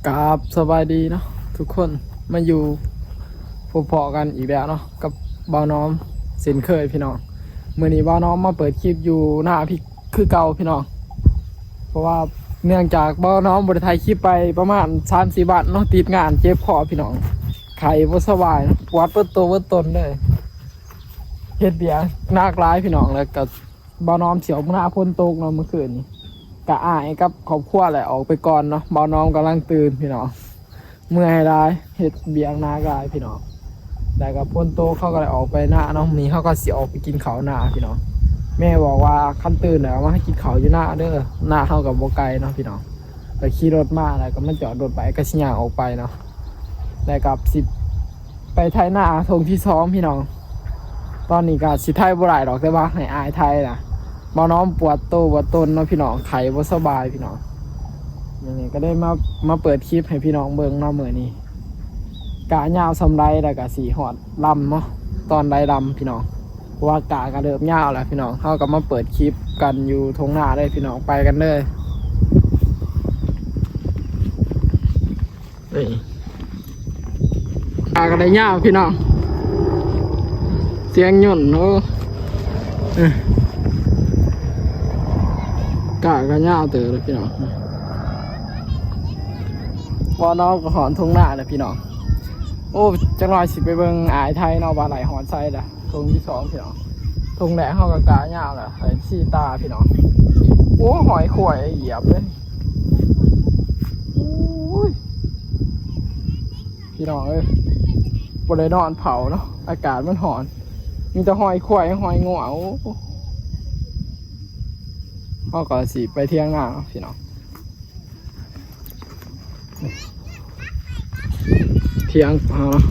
ກາບສະບາຍດີເນາະທຸກຄົນ ມາຢູ່ພົບພໍ້ກັນອີກແລ້ວເນາະ ກັບບ່າວນ້ອມເຊັ່ນເຄີຍພີ່ນ້ອງ. ມື້ນີ້ບ່າວນ້ອມມາເປີດຄລິບຢູ່ໜ້າພີ້ຄືເກົ່າພີ່ນ້ອງ ເພາະວ່າເນື່ອງຈາກບ່າວນ້ອມບໍ່ໄດ້ຖ່າຍຄລິບໄປປະມານສາມສີ່ວັນເນາະ ຕິດງານເຈັບຄໍພີ່ນ້ອງ ໄຂ້ບໍ່ສະບາຍເນາະ ປວດເບິດໂຕເບິດຕົນເລີຍ ເຮັດວຽກໜັກຫຼາຍພີ່ນ້ອງ ແລ້ວກໍ ບ່າວນ້ອມຊິອອກມານາ ຝົນຕົກເນາະມື້ຄືນນີ້ ກະອ້າຍກັບຄອບຄົວແຫຼະອອກໄປກ່ອນເນາະ. ບ່າວນ້ອມກຳລັງຕື່ນພີ່ນ້ອງ ເມື່ອຍຫຼາຍ ເຮັດວຽກໜັກຫຼາຍພີ່ນ້ອງ ແລ້ວກໍຝົນຕົກ ເຂົາກໍໄດ້ອອກໄປນາເນາະ. ມື້ນີ້ເຮົາກໍຊິອອກໄປກິນເຂົ້ານາພີ່ນ້ອງ ແມ່ບອກວ່າຄັນຕື່ນແລ້ວມາກິນເຂົ້າຢູ່ນາເດີ ນາເຮົາກໍບໍ່ໄກເນາະພີ່ນ້ອງ ກໍຂີ່ລົດມາ ແລ້ວກໍມາຈອດລົດໄວ້ ກໍຊິຍ່າງອອກໄປເນາະ ແລ້ວກໍຊິ ໄປໄຖນາທົ່ງທີສອງພີ່ນ້ອງ. ຕອນນີ້ກໍຊິໄຖບໍ່ໄດ້ດອກ ແຕ່ວ່າໃຫ້ອ້າຍໄຖນະ. ບ່າວນ້ອມປວດໂຕປວດຕົນເນາະພີ່ນ້ອງ ໄຂ້ບໍ່ສະບາຍພີ່ນ້ອງ. ມື້ນີ້ກໍໄດ້ມາ ມາເປີດຄລິບໃຫ້ພີ່ນ້ອງເບິ່ງເນາະ ມື້ນີ້ກະຍາວສ່ຳໃດ ແລ້ວກໍຊິຮອດລຳເນາະ ຕອນໃດລຳພີ່ນ້ອງ ເພາະວ່າກະກໍເລີ່ມຍາວແລ້ວພີ່ນ້ອງ. ເຮົາກໍມາເປີດຄລິບກັນຢູ່ທົ່ງນາເລີຍພີ່ນ້ອງ ໄປກັນເລີຍ. ເອີຍ ກະກໍໄດ້ຍາວພີ່ນ້ອງ ສຽງຍົນ ໂອ້ ເອີ ກະກໍຍາວເຕີບເລີຍພີ່ນ້ອງ. ບໍ່ນ້ອງກໍຮອດທົ່ງນາແລ້ວພີ່ນ້ອງ. ໂອ້ ຈັກໜ້ອຍຊິໄປເບິ່ງອ້າຍໄຖເນາະ ວ່າໄຫຼຮອດໃສລະ. ທົ່ງທີສອງພີ່ນ້ອງ ທົ່ງແລກເຮົາກໍກະຍາວແລ້ວ ໄປຊີ້ຕາພີ່ນ້ອງ. ໂອ້ ຮອຍຄວາຍຢຽບເລີຍ ໂອ້ຍ ພີ່ນ້ອງເອີຍ ບໍ່ໄດ້ນອນເຝົ້າເນາະ ອາກາດມັນຮ້ອນ ມີແຕ່ຮອຍຄວາຍຮອຍງົວ. ໂອ້ ເຮົາກໍຊິໄປຖຽງນາເນາະພີ່ນ້ອງ. ຖຽງເຮົາເນາະ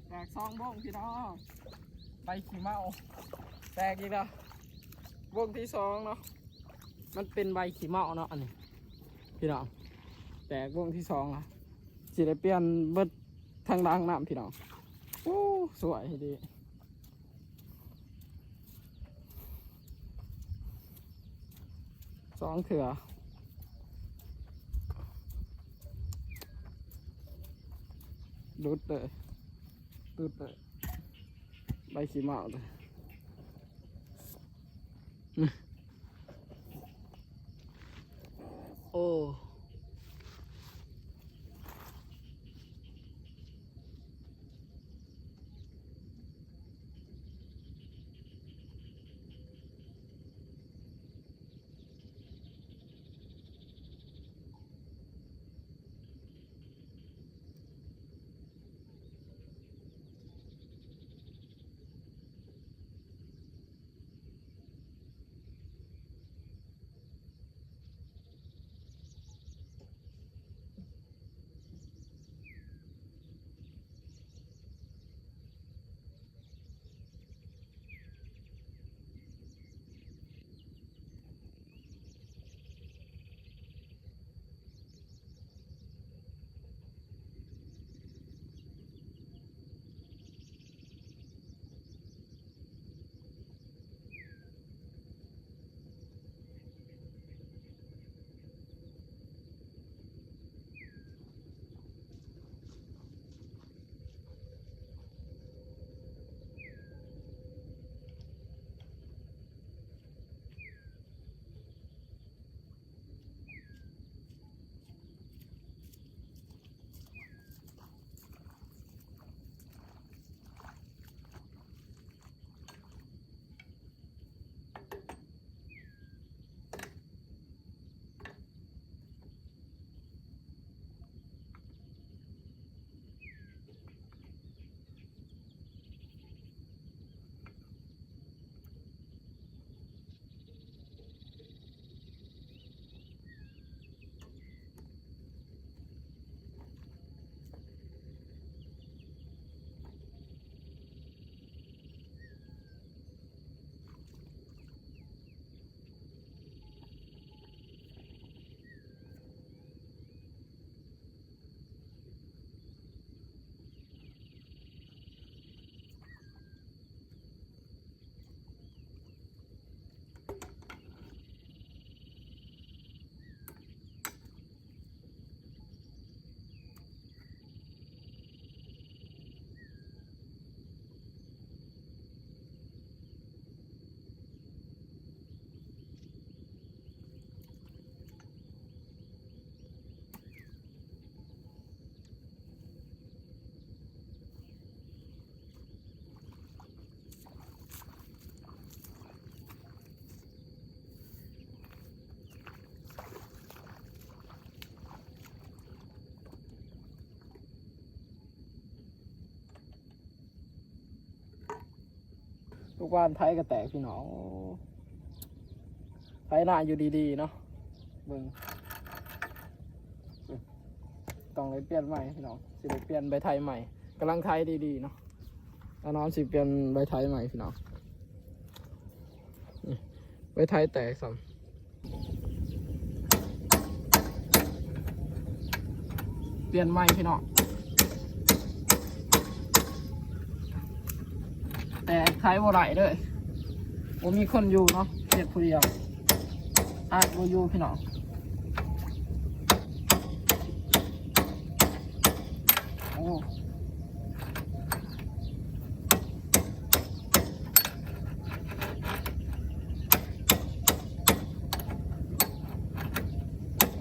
ແຕກສອງບົ້ງພີ່ນ້ອງ ໃບຂີ້ເມົາແຕກອີກແລ້ວ ບົ້ງທີສອງເນາະ. ມັນເປັນໃບຂີ້ເມົາເນາະ ອັນນີ້ພີ່ນ້ອງ ແຕກບົ້ງທີສອງລະ ຊິໄດ້ປ່ຽນເບິດທາງຫຼັງນຳພີ່ນ້ອງ. ໂອ້ ສວຍດີ ສອງເທື່ອ ຫຼຸດເລີຍ ຫຼຸດເລີຍ ໃບຂີ້ເມົາເລີຍ. ໂອ້ ວານໄຖກໍແຕກພີ່ນ້ອງ ໂອ້ ໄຖນາຢູ່ດີໆເນາະ ເບິ່ງ ເບິ່ງ ຕ້ອງໄດ້ປ່ຽນໃໝ່ພີ່ນ້ອງ ຊິໄດ້ປ່ຽນໃບໄຖໃໝ່ ກຳລັງໄຖດີໆເນາະ ອານອນຊິປ່ຽນໃບໄຖໃໝ່ພີ່ນ້ອງ ໃບໄຖແຕກຊ້ຳ ປ່ຽນໃໝ່ພີ່ນ້ອງ ແຕ່ໄຖບໍ່ໄດ້ເດີ້ ບໍ່ມີຄົນຢູ່ເນາະ ເຮັດຜູ້ດຽວ ອັດບໍ່ຢູ່ພີ່ນ້ອງ ໂອ້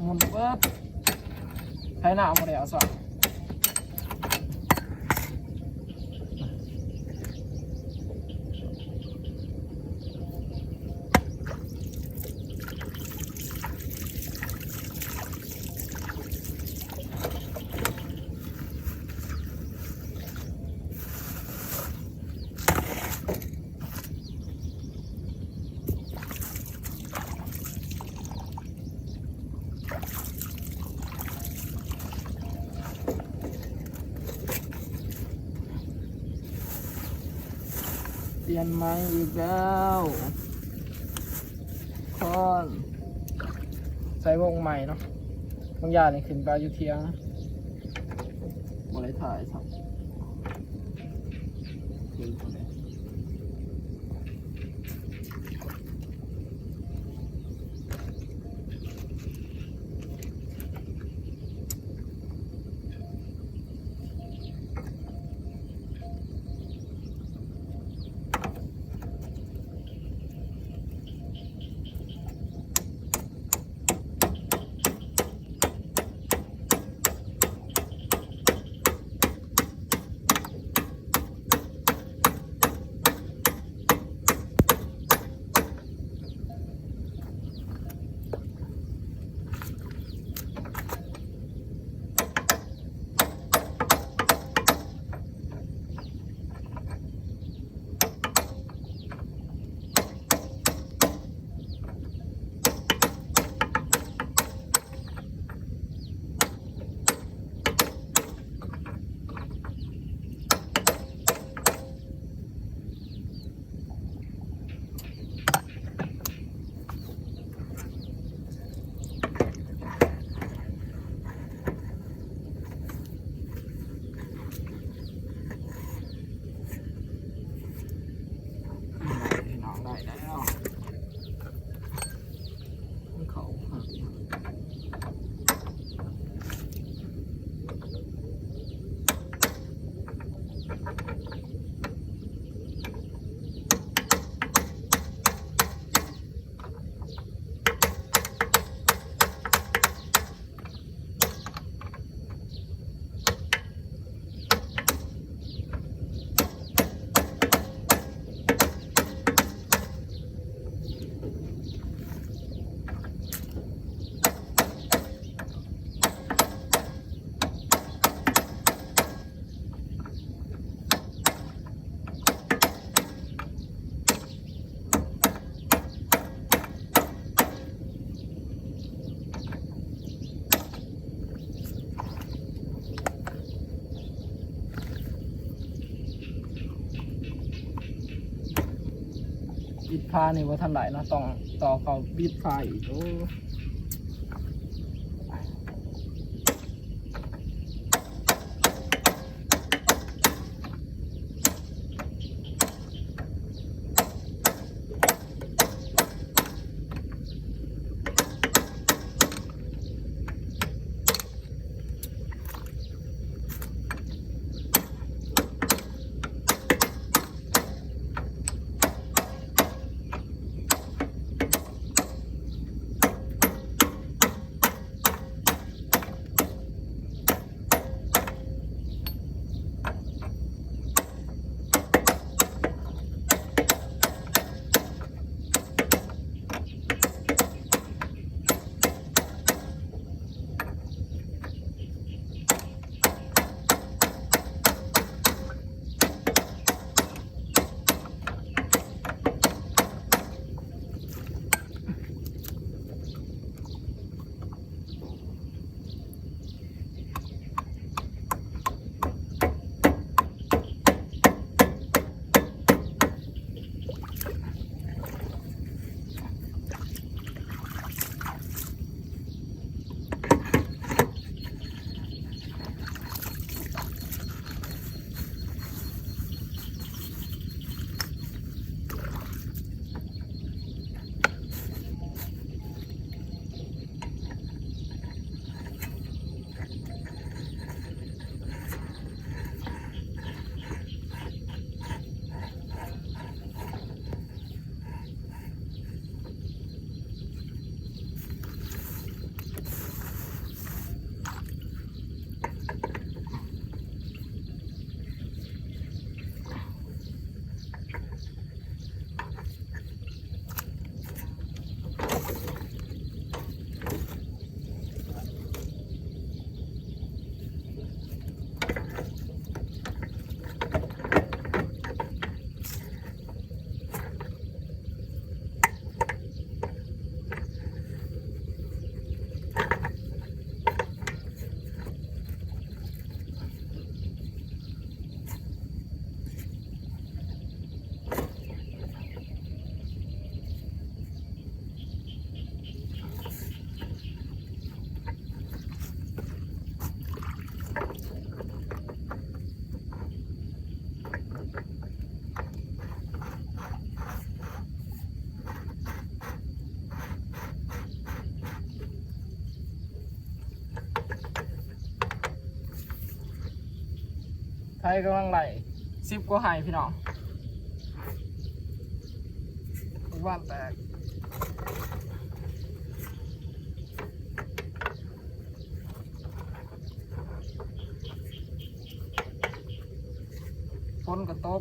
ໝູນເປີດ ໄຖນາບໍ່ໄດ້ເອົາຊ້ຳ ປ່ຽນໃໝ່ອີກແລ້ວ ຄອນ ໃສ່ວົງໃໝ່ເນາະ ບາງຢ່າງນີ້ຂຶ້ນໄປຢູ່ຖຽງ ບໍ່ໄດ້ຖ່າຍຊ້ຳ ພີ່ນ້ອງ ໄດ້ແລ້ວ ເຂົ້າ.ປິດຝານີ້ບໍ່ທັນໄດ້ເນາະ ຕ້ອງຕໍ່ເຂົ້າປິດຝາອີກ ໂອ້. ເ ໄຮ່ກຳລັງໄລ່ ສິບກວ່າໄຮ່ພີ່ນ້ອງ ຫວ່ານແຕກ ຝົນກໍຕົກ.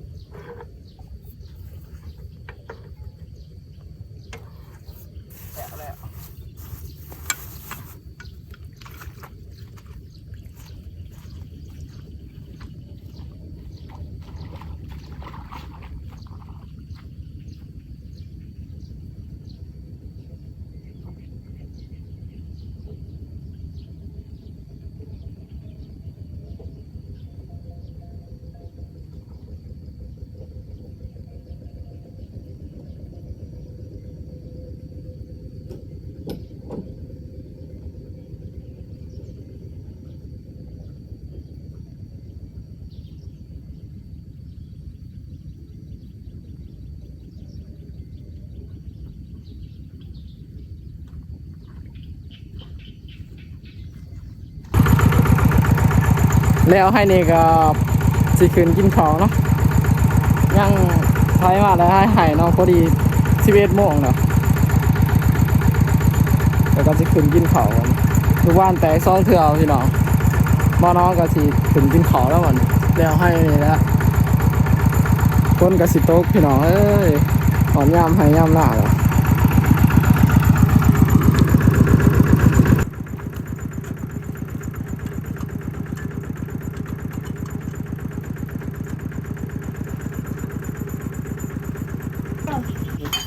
ແລ້ວ ແລ້ວ ແລ້ວໄຮ່ນີ້ກໍຊິຂຶ້ນກິນເຂົ້າເນາະ ຍັງໄຖມາໄດ້ໄຮ່ເນາະ ພໍດີສິບເອັດໂມງແລ້ວ ແລ້ວກໍຊິຂຶ້ນກິນເຂົ້າ ທຸກວັນແຕກສອງເທື່ອພີ່ນ້ອງ ໝໍນ້ອງກໍຊິຂຶ້ນກິນເຂົ້າແລ້ວບັດນີ້ ແລ້ວໄຮ່ນີ້ແຫຼະ ຝົນກໍຊິຕົກພີ່ນ້ອງເອີຍ ຮອດຍາມໄຮ່ຍາມນາແລ້ວ.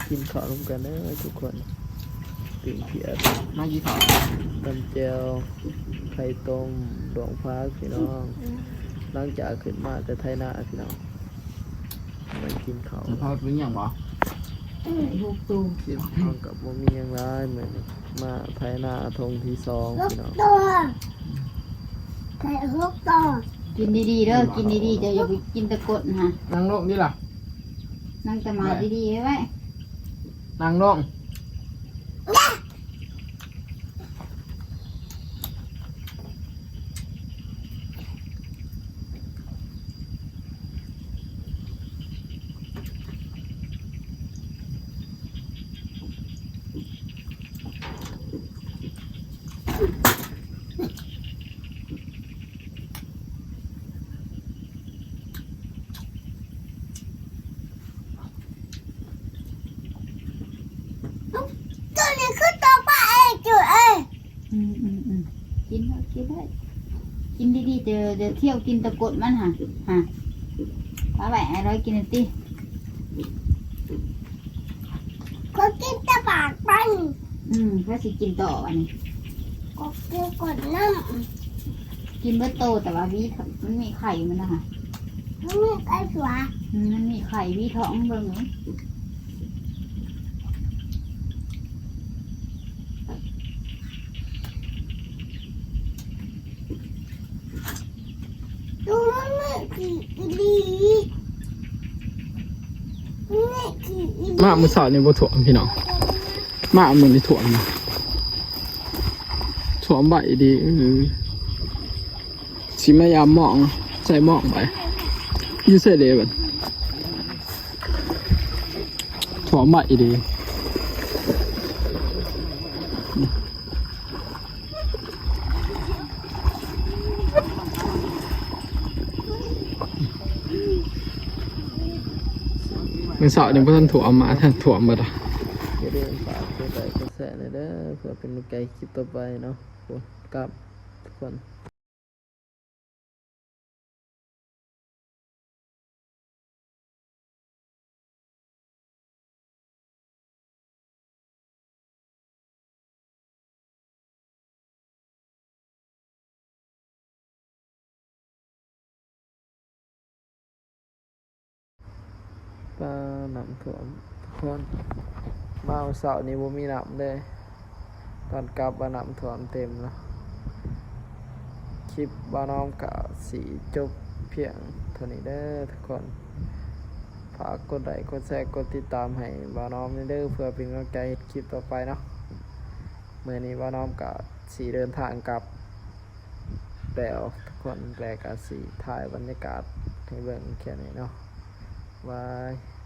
ກິນເຂົ້ານຳກັນເດີທຸກຄົນ ປີ້ງເຜືອກ ມາກິນເຂົ້າ ຕຳແຈ່ວ ໄຂ່ຕົ້ມ ດວງຜັກພີ່ນ້ອງ ຫຼັງຈາກຂຶ້ນມາແຕ່ໄຖນາພີ່ນ້ອງ. ໄດ້ກິນເຂົ້າ ເຈົ້າພາໄປຫຍັງບໍ່? ອືມ ຫົກໂຕ ກິນເຂົ້າກັບ ບໍ່ມີຫຍັງຫຼາຍ ມື້ນີ້ມາໄຖນາທົ່ງທີສອງພີ່ນ້ອງ ຫົກໂຕ ໄດ້ຫົກໂຕ ກິນດີໆເດີ ກິນດີໆ ເຈົ້າຢ່າໄປກິນແຕ່ກົດຫັ້ນ ນັ່ງລົງນີ້ລະ ນັ່ງຕະໝາດດີໆ ໄວ້ໆ ນັ່ງລົງ. ໂຕນີ້ຄືໂຕປາເອງຈຸເອີຍ ອືມໆໆ ກິນເຖາະ ກິນເຖາະ ກິນດີໆ ດຽວ ດຽວຂ້ຽວກິນແຕ່ກົດມັນຫັ້ນ ຫາ ປະໄວ້ໃຫ້ລອຍກິນຫັ້ນຕິ. ຂ້ອຍກິນແຕ່ປາກມັນ ອືມ ຂ້ອຍຊິກິນຕໍ່ອັນນີ້ ກໍກິນກ່ອນນຳ ກິນເບິດໂຕ ແຕ່ວ່າຫວີ ມັນມີໄຂ່ມັນນະຫະ ມັນມີໄຂ່ຕົວະ ອືມ ມັນມີໄຂ່ ຫວີທ້ອງເບິ່ງ ມາມື້ເຊົ້ານີ້ບໍ່ຖ້ວມພີ່ນ້ອງ ມາມື້ນີ້ຖ້ວມ ຖ້ວມໄວດີ ເອີ ຊິມາຢາມມອງ ໃສ່ມອງໄປ ຢູ່ໃສເດບັດ ຖ້ວມໄວດີ. ມື້ເຊົ້ານີ້ບໍ່ທັນຖ້ວມ ມາທັນຖ້ວມເບິດລະ ຢ່າລືມຝາກກົດໄລກົດແຊແດ່ເດີ ເພື່ອເປັນກຳລັງໃຈຄລິບຕໍ່ໄປເນາະ ໂອ້ ກັບທຸກຄົນ. ປາ ນ້ຳຖ້ວມທຸກຄົນ ມາເຊົ້ານີ້ບໍ່ມີນ້ຳເລີຍ ຕອນກັບວ່ານ້ຳຖ້ວມເຕັມເນາະ. ຄລິບບ່າວນ້ອມກະຊິຈົບພຽງເທົ່ານີ້ເດີທຸກຄົນ ຝາກກົດໄລກົດແຊ ກົດຕິດຕາມໃຫ້ບ່າວນ້ອມແດ່ເດີ ເພື່ອເປັນກຳລັງໃຈເຮັດຄລິບຕໍ່ໄປເນາະ. ມື້ນີ້ບ່າວນ້ອມກະຊິເດີນທາງກັບແລ້ວທຸກຄົນ ແລະກະຊິຖ່າຍບັນຍາກາດ ໃຫ້ເບິ່ງແຄ່ນີ້ເນາະ ບາຍ.